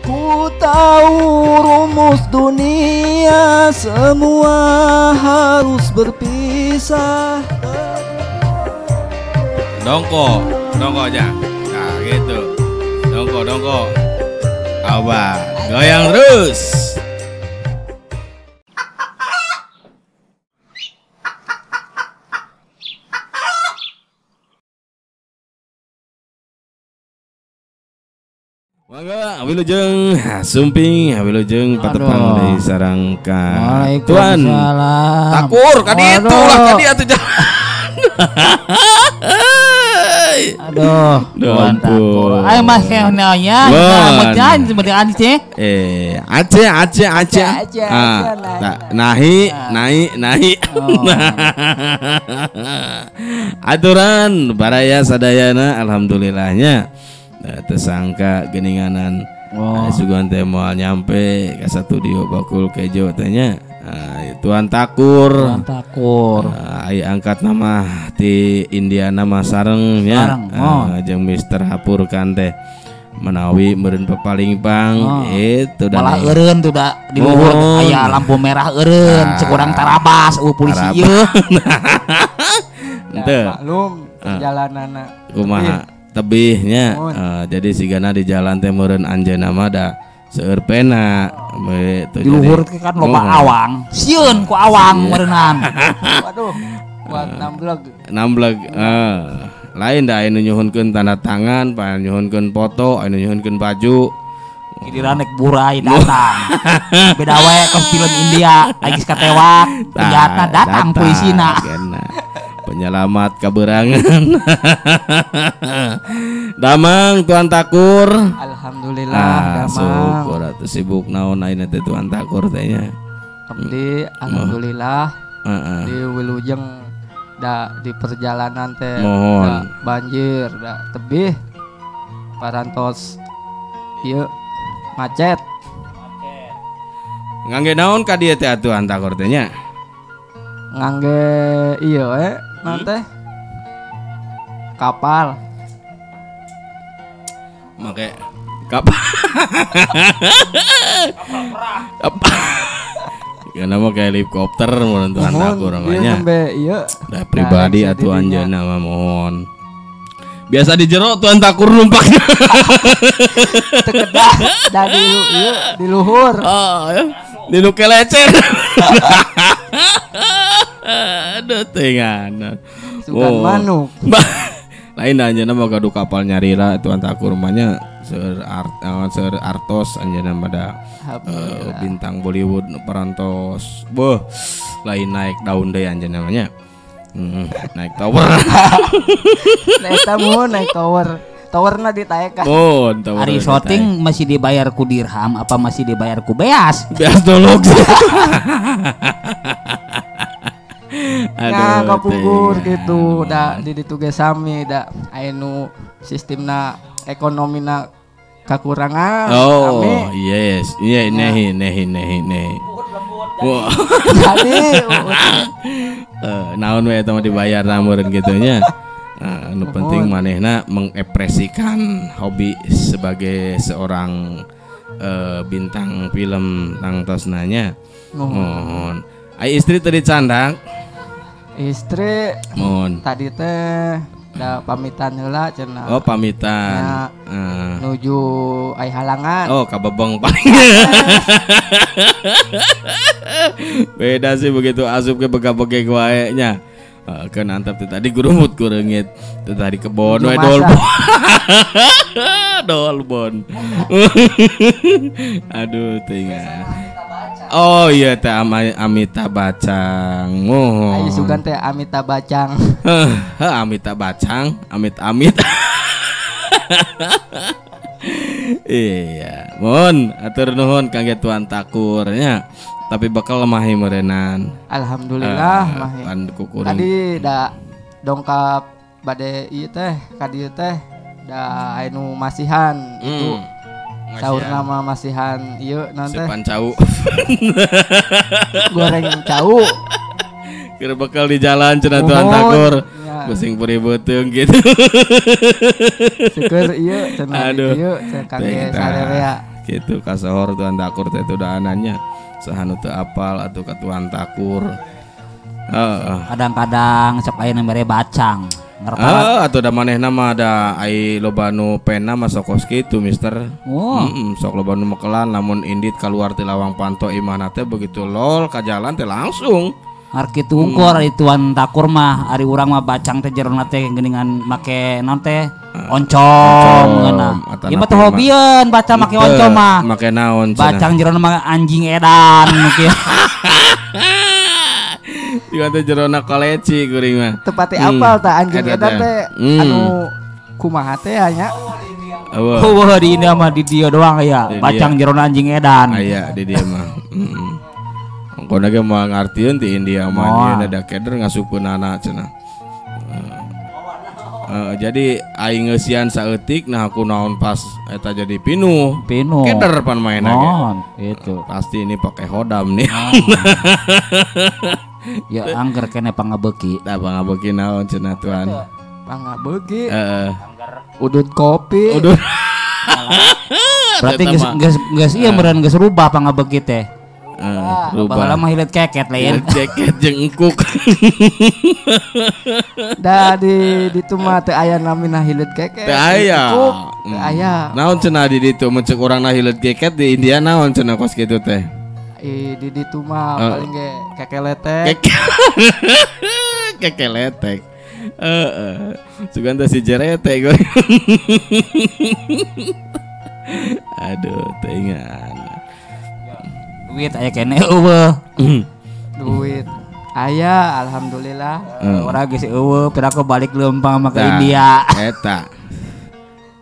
Ku tahu rumus dunia, semua harus berpisah. Dongko, dongko aja. Nah gitu. Dongko, dongko. Abah, goyang terus. Mangga wilujeng sumping wilujeng patepang deui sareng ka Tuan Takur ka ditu lah ka dieu atuh. Aduh, Tuan Takur. Ayo mas nya macan seperti Aceh. Aceh Aceh Aceh. Nahi nahi nahi. Aturan baraya sadayana alhamdulillahnya. Tersangka geninganan sugan teh moal nyampe ka studio bakul kejo teh nya. Tuan Takur, Tuan Takur. Ai angkat nama ti Indiana mah sareng nya. Jeung Mister Hapur kan teh menawi meureun papalingpang itu da malah eureun tuh da di luhur aya lampu merah eureun cek urang tarabas eueuh polisi ieu. Henteu. Maklum perjalananna. Kumaha? Tebihnya jadi sigana di jalan teh meureun anjeunna mah da seueur pena di luhur kan loba awang sieun ku awang meureunnan. Waduh buat nambleg nambleg lain da anu nyuhunkeun tanda tangan pa nyuhunkeun foto anu nyuhunkeun baju giliran rek burai datang beda we kos film India lagi katewak ternyata datang puisina penyelamat kaberangan. Damang Tuan Takur. Alhamdulillah damang. Syukur atuh sibuk naon ayeuna teh Tuan Takur teh nya. Abdi alhamdulillah. Di wilujeng da di perjalanan teh da banjir da tebih parantos ieu macet. Ngangge naon ka dieu teh Tuan Takur teh nya? Ngangge ieu nanti kapal make kapal kapal perang kapal ya nama kayak helikopter mun Tuan Takur namanya da pribadi atuh anjeunna mah mohon biasa di jero Tuan Takur numpaknya teu kedah da di ieu di luhur oh di nu kelecer. Aduh tengan. Sugan manuk. Lain anjeunna mah gaduh kapal nyarira Tuan Takur mah nya seueur seueur artos anjeunna mah da bintang Bollywood parantos. Beuh, lain naik daun deui anjeunna mah nya. Naik tower. Naik tamu naik tower. Towerna ditaekan. Oh, tower. Ari syuting masih dibayar ku dirham apa masih dibayar ku beas? Beas dolog. Nah, kapungkur gitu da di ditu ge sami da anu sistemna ekonomina kakurangan. Oh, yes. Iya, nehi nehi nehi nehi. Wah. Jadi naon we eta mah dibayar meureun kitu nya. Anu penting manehna mengekspresikan hobi sebagai seorang bintang film tangtosna nya. Mohon. Ai istri tadi candak. Istri mohon. Tadi teh da pamitan heula cenah. Oh, pamitan. Nuju ai halangan. Oh, kabebeng paling. Beda sih begitu asup ke bega-bege wae nya. Kan antap teh tadi gurumut kureungit teh tadi kebon we dolbon. Dolbon. Aduh tinggal. Oh iya teh Amitabh Bachchan. Mohon. Ayo sugan teh Amitabh Bachchan. Heh, Amitabh Bachchan, amit amit. Iya, mohon atur nuhun kangge Tuan Takur nya. Tapi bakal mahi meureunan. Alhamdulillah mahi. Tadi da dongkap bade ieu teh ka dieu teh da anu masihan itu. Saur nama masihan ieu naon teh? Sepan cau. Goreng cau. Keur bekal di jalan cenah Tuan Takur. Pusing puri beuteung gitu. Syukur ieu cenah ieu kangge sarerea. Gitu kasohor Tuan Takur teh tudaanannya. Saha nu teu apal atuh ka Tuan Takur. Heeh. Kadang-kadang sok aya nu mere bacang. Heeh, atuh da manehna mah da ai loba nu pena mah sok kos kitu mister. Oh. Sok loba nu mekelan lamun indit kaluar ti lawang panto imahna teh begitu lol ka jalan teh langsung. Har kitu ungkur ari Tuan Takur mah ari urang mah bacang teh jerona teh geuningan make naon teh oncom ngeunah. Ieu mah teu hobieun bacang make oncom mah. Make naon cenah? Bacang jerona mah anjing edan mungkin. Ieu teh jerona koleci kuring mah. Teu pati apal tah anjing edan teh anu kumaha teh nya. Eueuh di India mah di dieu doang aya bacang jerona anjing edan. Aya di dieu mah. Heeh. Kona ge moal ngartieun ti India mah nyieun da keder ngasupeunana cenah. Jadi aing ngeusian saeutik nah aku naon pas eta jadi pinuh. Pinuh. Keder pan maena ge. Gitu. Pasti ini pakai hodam nih. Ya angger kene pangabeuki. Tah pangabeuki naon cenah Tuan? Pangabeuki. Heeh. Udut kopi. Udut. Berarti geus ieu meureun geus rubah pangabeuki teh. Rubah. Baheula mah hileut keket lain. Keket jeung engkuk. Da di ditu mah teu aya namina hileut keket. Teu aya. Teu aya. Naon cenah di ditu mun ceuk urangna hileut keket di India naon cenah kos kitu teh? Di ditu mah paling ge kekeletek. Kekeletek. Heeh. Sugan teh si jerete gue. Aduh, teu ingat. Duit aya kene eueuh. Duit aya alhamdulillah. Urang geus eueuh piraku balik leumpang mah ke India. Eta.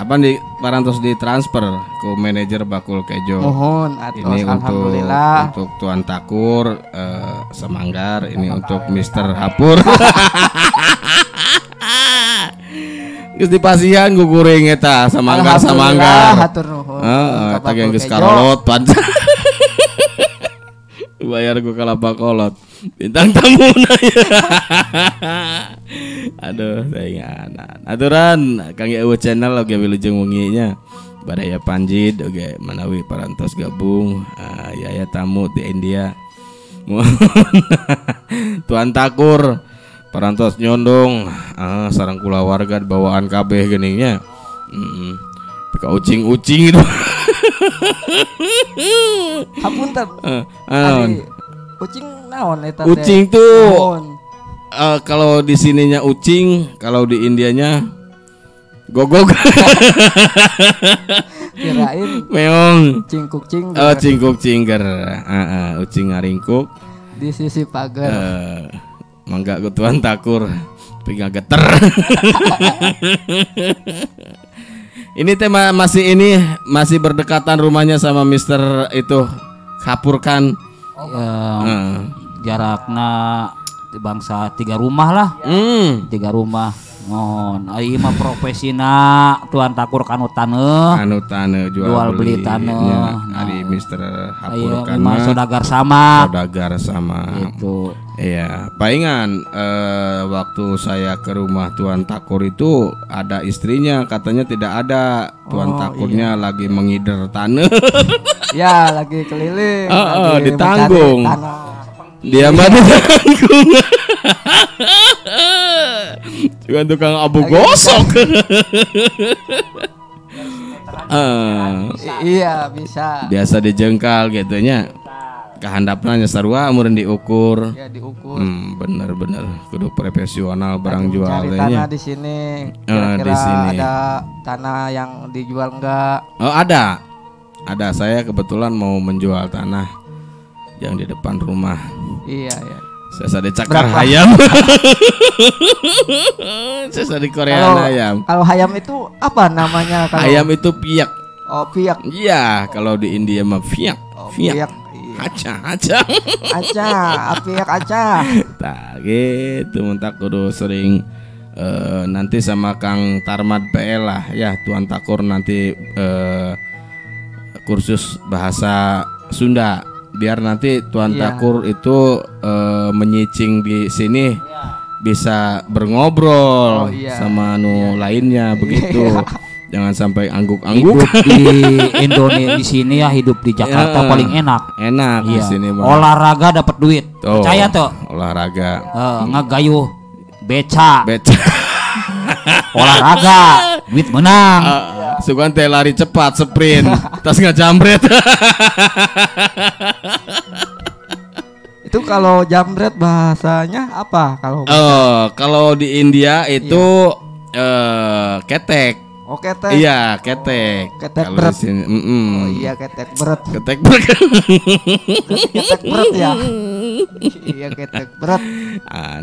Apa di parantos ditransfer ku manajer Bakul Kejo. Mohon atos ini alhamdulillah. Untuk Tuan Takur Semanggar, ini untuk Mister Hapur. Geus dipasihan ku kuring eta Semanggar Semanggar. Hatur nuhun. Heeh, eta ge geus karolot pan. Bayar gue kalapa kolot bintang tamu ya. Aduh saingan aturan Kang Eueuh channel oge wilujeng wengi nya baraya Panjid oge manawi parantos gabung yaya tamu di India. Tuan Takur parantos nyondong sareng kulawarga bawaan kabeh geuning nya. Pika ucing-ucing itu. Hapunten. Ucing naon eta teh? Ucing tuh kalau di sininya ucing, kalau di Indianya gogog. Kirain meong. Cingkuk cingger. Oh, cingkuk cingger. Heeh, ucing ngaringkuk di sisi pagar. Mangga ku Tuan Takur pinggang geter. Ini tema masih ini masih berdekatan rumahnya sama Mister itu Kapurkan. Jaraknya bangsa 3 rumah lah. 3 rumah. Mohon ai mah profesina Tuan Takur kanu taneuh. Anu taneuh jual beli taneuh. Ari Mister Hapurkan mah saudagar sama. Saudagar sama. Gitu. Iya, palingan waktu saya ke rumah Tuan Takur itu ada istrinya, katanya tidak ada. Tuan Takurnya lagi mengider tanah. Ya, lagi keliling, lagi ditanggung. Dia mah ditanggung. Juga tukang abu gosok. Iya, bisa. Biasa dijengkal gitu nya. Kehandapna nya sarua meureun diukur. Ya, diukur. Bener-bener kudu profesional barang jual cari tanah di sini. Kira-kira ada tanah yang dijual enggak? Oh, ada. Ada, saya kebetulan mau menjual tanah yang di depan rumah. Iya, iya. Saya sade cakar hayam. Saya sade Korean ayam. Kalau hayam itu apa namanya? Kalau hayam itu piak. Oh, piak. Iya, kalau di India mah piak. Oh, piak. Piak. Iya. Aca, aca. Aca, piak aca. Tah gitu mun kudu sering nanti sama Kang Tarmad PL lah ya, Tuan Takur nanti kursus bahasa Sunda biar nanti Tuan Takur itu menyicing di sini bisa berngobrol sama nu lainnya begitu. Jangan sampai angguk-angguk. Hidup di Indonesia di sini ya, hidup di Jakarta paling enak. Enak di sini mah. Olahraga dapat duit. Tuh, percaya tuh. Olahraga. Ngegayuh beca. Beca. Olahraga, duit menang. Sugan teh lari cepat sprint, tas nggak jambret. Itu kalau jambret bahasanya apa? Kalau kalau di India itu ketek. Oh, ketek. Iya, ketek. Oh, ketek berat. Oh iya, ketek berat. Ketek berat. Ketek berat ya. Iya, ketek berat.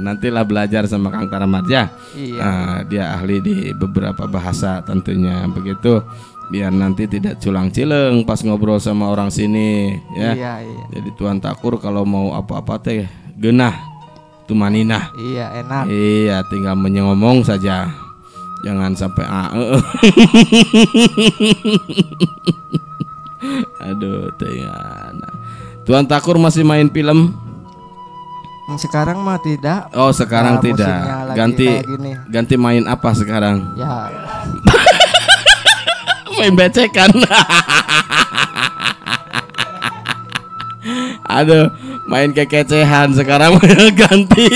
Nantilah belajar sama Kang Taramat ya. Iya. Dia ahli di beberapa bahasa tentunya begitu. Biar nanti tidak culang-cileng pas ngobrol sama orang sini ya. Iya, iya. Jadi Tuan Takur kalau mau apa-apa teh genah tumaninah. Iya, enak. Iya, tinggal menyengomong saja. Jangan sampai Aduh, tinggal. Tuan Takur masih main film? Sekarang mah tidak. Oh, sekarang tidak. Ganti main apa sekarang? Ya. Main becekan. Aduh, main kekecehan sekarang ganti.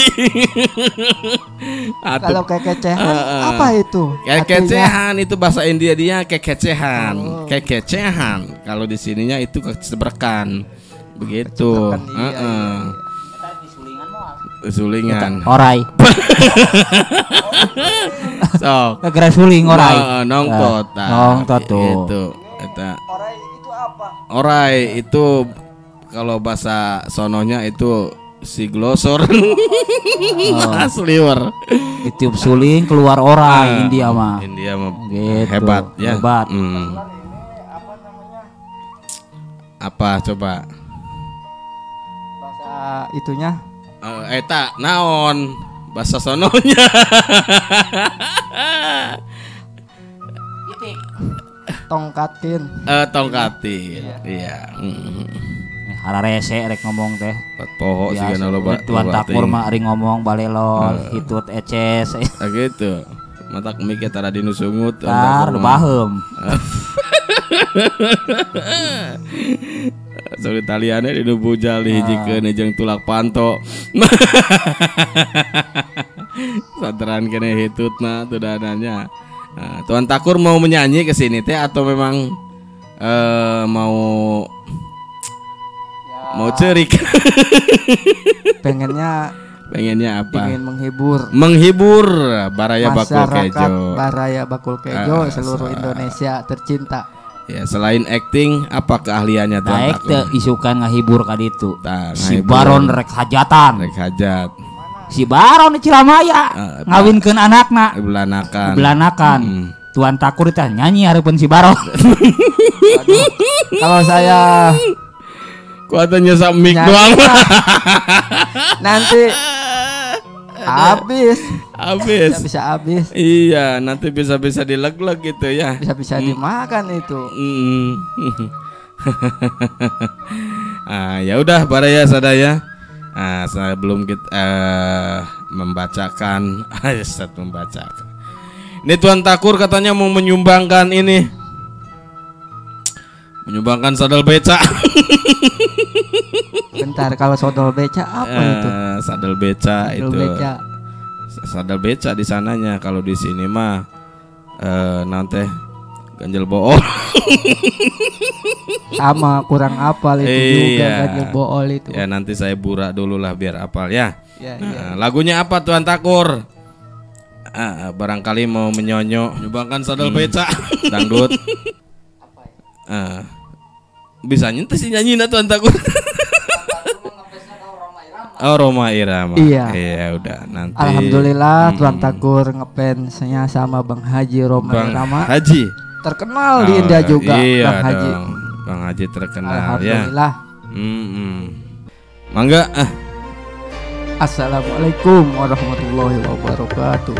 Kalau kekecehan apa itu? Kekecehan itu bahasa India dia kekecehan. Oh. Kekecehan. Kalau di sininya itu kecebrekan. Begitu. Iya, iya. Sulingan. Orai. So, negara suling orai. Nongtot. Nongtot tuh. Itu eta. Orai itu apa? Orai itu kalau bahasa sononya itu si glosor. Asliwer. Ditiup suling keluar orai. India mah. India mah gitu. Hebat ya. Hebat. Apa coba? Bahasa itunya? Eta naon bahasa sononya? Tongkatin. Tongkatin. Iya. Hararese rek ngomong teh. Pat poho sigana loba. Tuan Takur mah ari ngomong balelol, hitut eces. Ah gitu. Matak mikir tara dinu sungut. Tar baheum. Sok Italiane dinu bujal dihijikeun jeung tulak panto. Santeran kene hitutna tudananya. Nah, Tuan Takur mau menyanyi ke sini teh atau memang mau cerik? Pengennya apa? Ingin menghibur. Menghibur Baraya Bakul Kejo. Baraya Bakul Kejo seluruh Indonesia tercinta. Ya, selain acting apa keahliannya Tuan Daek Takur? Teu isukan ngahibur ka ditu. Si Baron rek hajatan. Rek hajat. Si Baron di Cilamaya ngawinkeun anakna. Belanakan. Belanakan. Tuan Takur teh nyanyi hareupeun si Baron. Aduh, kalau saya kuatnya sak mic doang. Nanti habis. Habis. Bisa habis. Iya, nanti bisa-bisa dileg-leg gitu ya. Bisa-bisa dimakan itu. Ya udah baraya sadaya. Sebelum kita membacakan, membacakan. Ini Tuan Takur katanya mau menyumbangkan ini. Menyumbangkan sadel beca. Bentar, kalau sadel beca apa itu? Sadel beca sadel itu. Beca. Sadel beca di sananya, kalau di sini mah nanti ganjel bool. Sama kurang apal itu juga ganjel bool itu. Ya nanti saya burak dulu lah biar apal ya. Ya, nah, ya. Lagunya apa Tuan Takur? Barangkali mau menyonyo menyumbangkan sadel beca. Dangdut. Bisa nyentuh sih nyanyi na Tuan Takur. Oh, Roma Irama. Iya. Iya udah nanti. Alhamdulillah Tuan Takur ngefansnya sama Bang Haji Roma Bang Irama. Haji. Terkenal di India juga iya Bang Haji. Dong. Bang Haji terkenal. Alhamdulillah. Ya. Mangga. Assalamualaikum warahmatullahi wabarakatuh.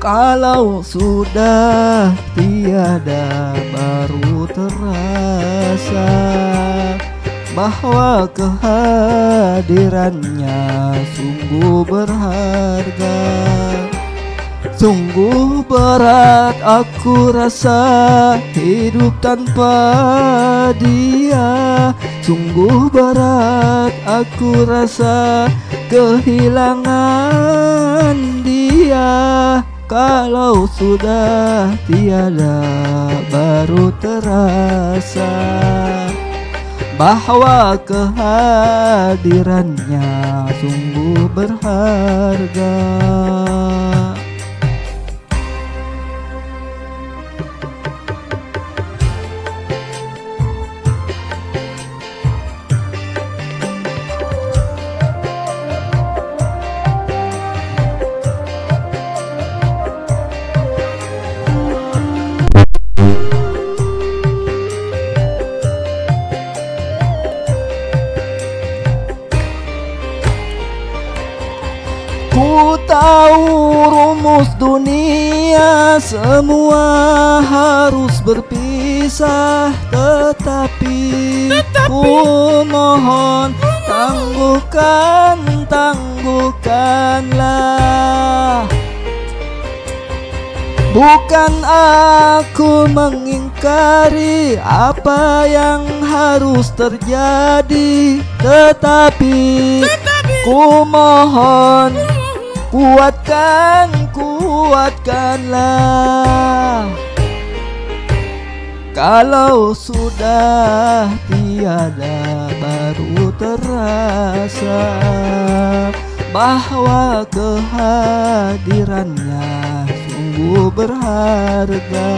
Kalau sudah tiada baru terasa bahwa kehadirannya sungguh berharga. Sungguh berat aku rasa hidup tanpa dia. Sungguh berat aku rasa kehilangan dia. Kalau sudah tiada baru terasa bahwa kehadirannya sungguh berharga. Ku tahu rumus dunia, semua harus berpisah. Tetapi ku mohon tangguhkan, tangguhkanlah. Bukan aku mengingkari apa yang harus terjadi, tetapi ku mohon kuatkan, kuatkanlah. Kalau sudah tiada baru terasa bahwa kehadirannya sungguh berharga.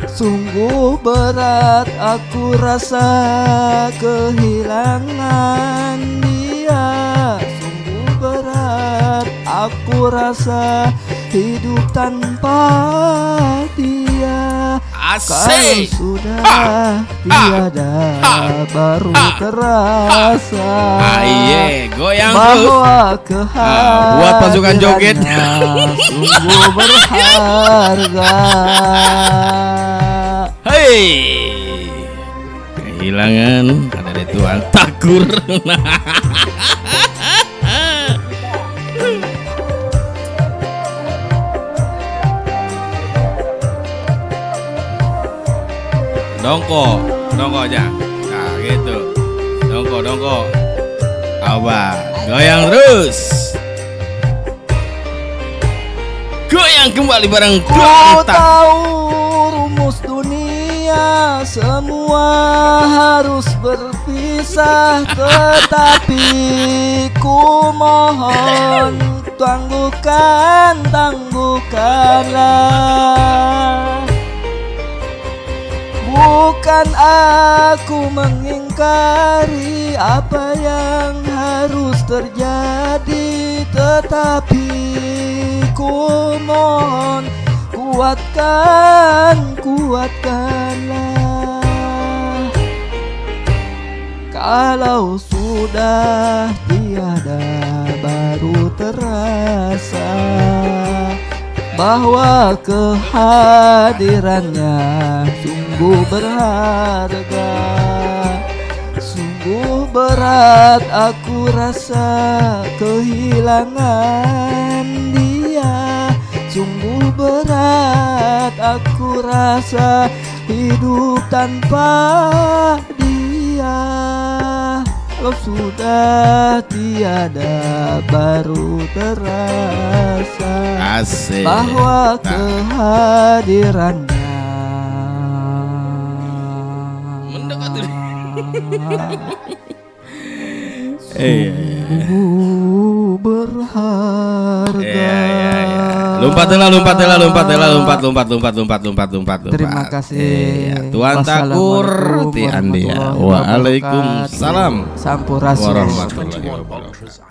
Sungguh berat aku rasa kehilangan dia. Sungguh berat aku rasa hidup tanpa dia. Asik. Kalau sudah tiada baru terasa goyang bahwa terus buat pasukan joget sungguh berharga. Hei, kehilangan ada di Tuan Takur. Dongko, dongko aja. Nah, gitu. Dongko, dongko. Apa? Goyang terus. Goyang kembali bareng. Ku tahu rumus dunia, semua harus berpisah, tetapi ku mohon tangguhkan, tangguhkanlah. Bukan aku mengingkari apa yang harus terjadi, tetapi ku mohon kuatkan, kuatkanlah. Kalau sudah tiada baru terasa bahwa kehadirannya sungguh berharga. Sungguh berat aku rasa kehilangan dia. Sungguh berat aku rasa hidup tanpa dia. Kalau sudah tiada baru terasa Asik. Bahwa kehadirannya mendekati sungguh berharga. Lompat lah, lompat lah, lompat lah, lompat, lompat, lompat, lompat, lompat, lompat, lompat. Terima kasih. Tuan Takur Ti Andia. Waalaikumsalam. Sampurasun. Warahmatullahi wabarakatuh.